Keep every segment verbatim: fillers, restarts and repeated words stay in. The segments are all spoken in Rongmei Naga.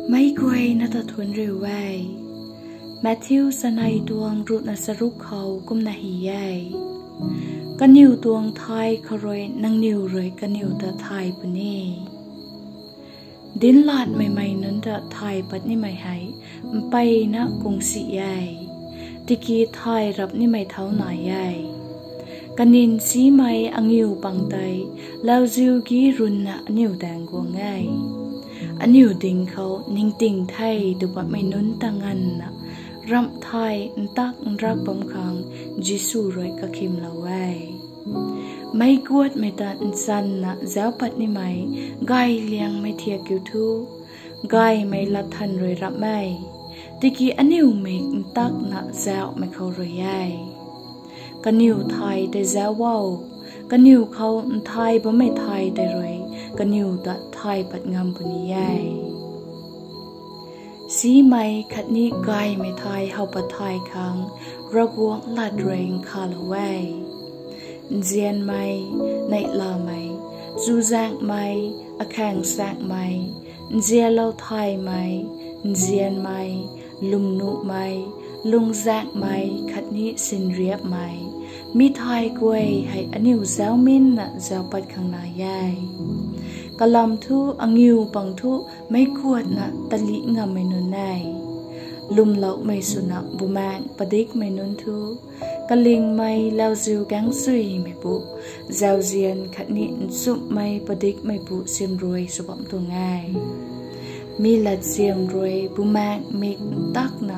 Meic guayna ta thuanc riu e. Matthew sanei tuang ruhna charuk khou kumna hei e: Kaniw tuang thay khou rui nangniw rui kaniw ta thay puni. Dinclatmei mei nunc ta thay pat nimei hei mpeyna kungsi e, tiki thay rap nimei thau nai e. Kanin simei angiu pang tei lauziu gi runna aniw daeng guang e. Aniw ding khou ningting the tw patmei nunc ta nganvna ramh thay ntak nrak bam khang Jisu rui kakhimlou e. Meic guatmei ta nchanna zauc pat nimei gay liangmei thiak kiu thu, gaymei latthan rui rap e, tiki aniw mik ntakna zauhmei khou rui e. Kaniw thay tei zauc o, kaniw khou nthay bammei thay tei rui kaniw ta thay pat ngam puni e. Simei khatni gaymei thay how pat thay khang Ravguangc lat rui nkhavlou e. Nzianmei, neihlamei, chuzaenghmei, akhaeng saenghmei, nzianlou thaymei, nzianmei, lwmnuhmei, lungzaenghmei khatni sinriapmei, mi thay guay hei aniw zaucminna zauc pat khang nai e. Kalam thu angiu pang thu meic guatna talih ngammei nunc e. Lwmloumei swna bumaengh padikmei nunc thu kalingmei lauziu gaengsuimeipu, zauzian khatni nchumhmei padikmeipu simrui sw bam tuang e. Mi latzan rui bumaengh mik ntakna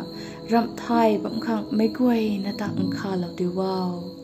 ramh thay bam khang meic guayna ta nkhavlou diu o.